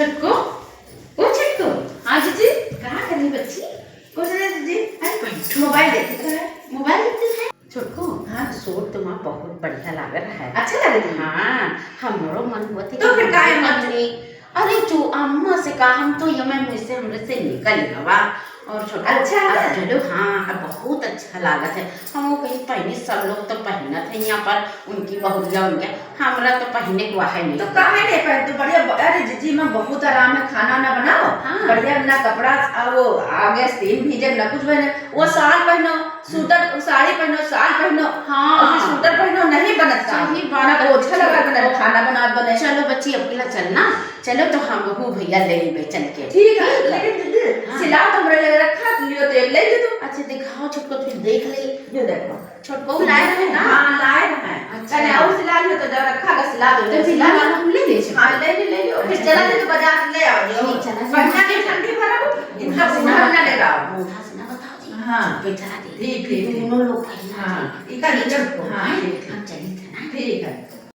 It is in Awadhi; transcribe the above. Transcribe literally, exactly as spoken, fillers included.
छोटको, ओ छोटको। हाँ जीजी। का करी बच्ची? कुछ नहीं जीजी। अरे बैठो। मोबाइल देखत रहे। मोबाइल देखत रहे? छोटको, हाँ। सूट तुम्हार बहुत बढ़िया लाग रहा है। अच्छा लग रहा है? हाँ, हमरो मन होत है तो कि फिर काहे हमहू मत? पहनी। अरे जो अम्मा से कहा, हम तो ये मन से हमरे से निकल गवा। और छोटको, अच्छा। अब चलो, हाँ, अब बहुत अच्छा लागत है। हम वो कहीं पहनी, सब लोग तो पहनत है यहाँ पर, उनकी बहुरिया उनके, हमरा तो पहने को है नहीं। तो काहे नहीं पहन तू? बढ़िया ब-, अरे जीजी, में बहुत आराम है, खाना ना बनाओ, हाँ। बढ़िया ना कपड़ा, आ, वो आगे सीन भीजे, ना कुछ पहने, वो साल पहनो, सूटर, साड़ी पहनो, साल पहनो, हाँ। और फिर सूटर पहनो, नहीं बनत काम। सही बात ना है। पोछा लगा बने, खाना बनात बने। चलो बच्ची, अकेला चलना, चलो तो हमहू भैया ले लेबे चल के। ठीक है, ठीक है। लेकिन दीदी, हाँ। सिला तो हमरे लगे रखा, लियो तो एक ले ले तू। अच्छा दिखाओ छोटको, फिर देख ले। ये देखो। छोटको लाए रहे ना? हाँ, लाए रहे। अच्छा। कने और सिला लियो तो जब रखा का सिला दो, तो फिर सिला ये दो। हम ले ले छोटको। हाँ, ले ले, ले ले। फिर अच्छा, चला ठीक। दे तो बाजार से ले आओ जो। ठीक, चला दे। बढ़िया के ठंडी भरा हो, इनका हाँ, बूढ़ा ना ले आओ। बूढ़ा से ना बताओ जी। हाँ। फिर चला दे। ठीक, ठीक, ठीक। दोनों लोग पहनना हाँ, जी। इका ठीक, ले छोटको। हाँ, हाँ, ठीक, ठीक। हम चली थे ना। ठीक है।